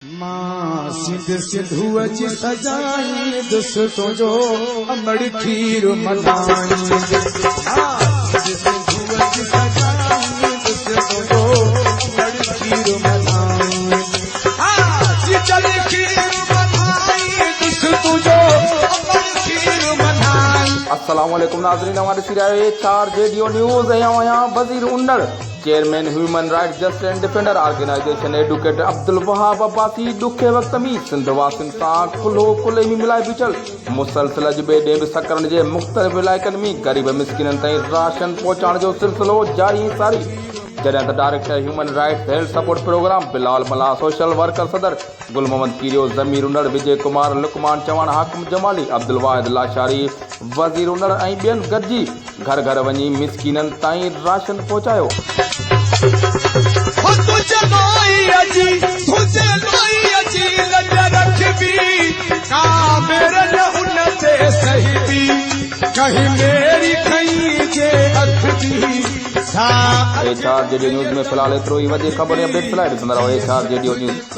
مان سنڌ سنڌوء جي سجائيندس تنهنجو امڙ کير ملائيندس مان سنڌ سنڌوء جي سجائيندس تنهنجو امڙ کير ملائيندس ها جيجل کير ملائيندس تنهنجو امڙ کير ملائيندس. السلام عليڪم ناظرين اوهان ڏسي رهيا آهيو H R G D O news ۽ آئون آهيان Wazir Unar chairman human rights justice and defender organisation advocate Abdul Wahab Abbasi ڏکي وقت ۾ سنڌ واسين سان ڪلهو ڪلهي ۾ ملائي بيٺل مسلسل اڄ ٻئي ڏينهن به سڪرنڊ جي مختلف علائقن ۾ غريب مسڪينن تائين راشن پهچائڻ جو سلسلو جاري ۽ ساري جڏهن ته director human rights health support programme Bilal Mallah social worker صدر گل محمد ڪيريو ضمير انڙ وجي ڪمار لقمان چواڻ حاڪم جمالي عبدالواحد لاشاري وزير انڙ ۽ ٻين گڏجي گهر گهر وڃي مسڪينن تائين راشن پهچايو. هو تنهنجي لوئيء جي، تنهنجي لوئيء جي لڄ رکبي، ڪا مير نه ان تي سهبي، ڪنهن ميري کنئي جي اک جي، سا H R G D news ۾ في الحال ايترو ئي وڌيڪ خبرن ۽ اپڊيٽس لاء ڏسندا رهو H R G D news.